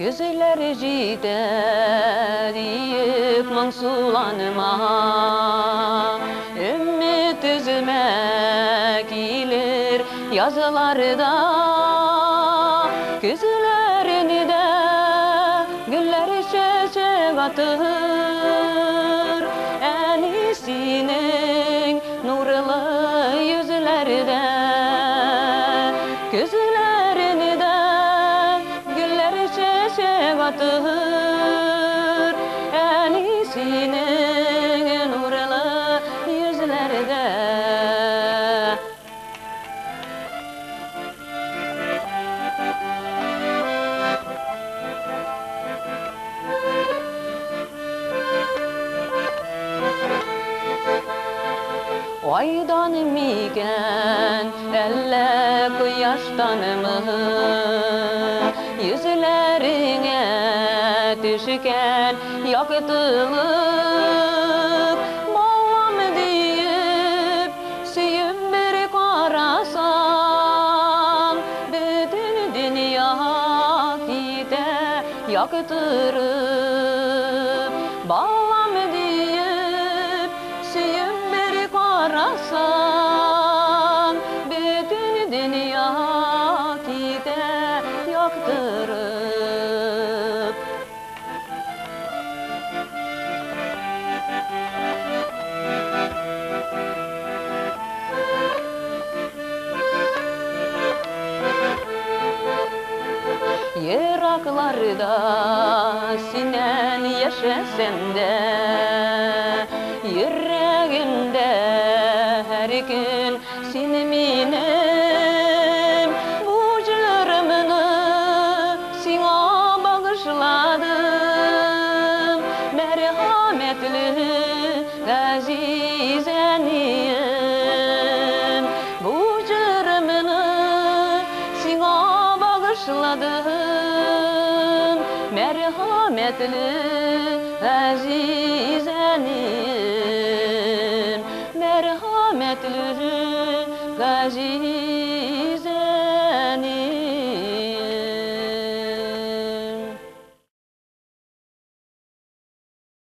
Güzeller җитә диеп моңсуланма, Өмет өзмә, килер язларда. Көзләрендә гөлләр чәчәк атыр, Әнисенең нурлы йөзләрдә. Көзләрендә гөлләр чәчәк атыр, Әнисенең нурлы йөзләрдә. Айдан микән, әллә кояштанмы, Йөзләреңә төшкән яктылык? Балам диеп, сөеп бер карасаң, Бөтен дөнья китә яктырып. Балам диеп, сөеп бер карасаң, Бөтен дөнья китә яктырып. Еракларда синнән яшәсәм дә, Йөрәгемдә һәр көн син минем. Бу җырымны сиңа багышладым, Мәрхәмәтле газиз әнием. Бу җырымны сиңа багышладым, Мәрхәмәтле газиз әнием. Мәрхәмәтле газиз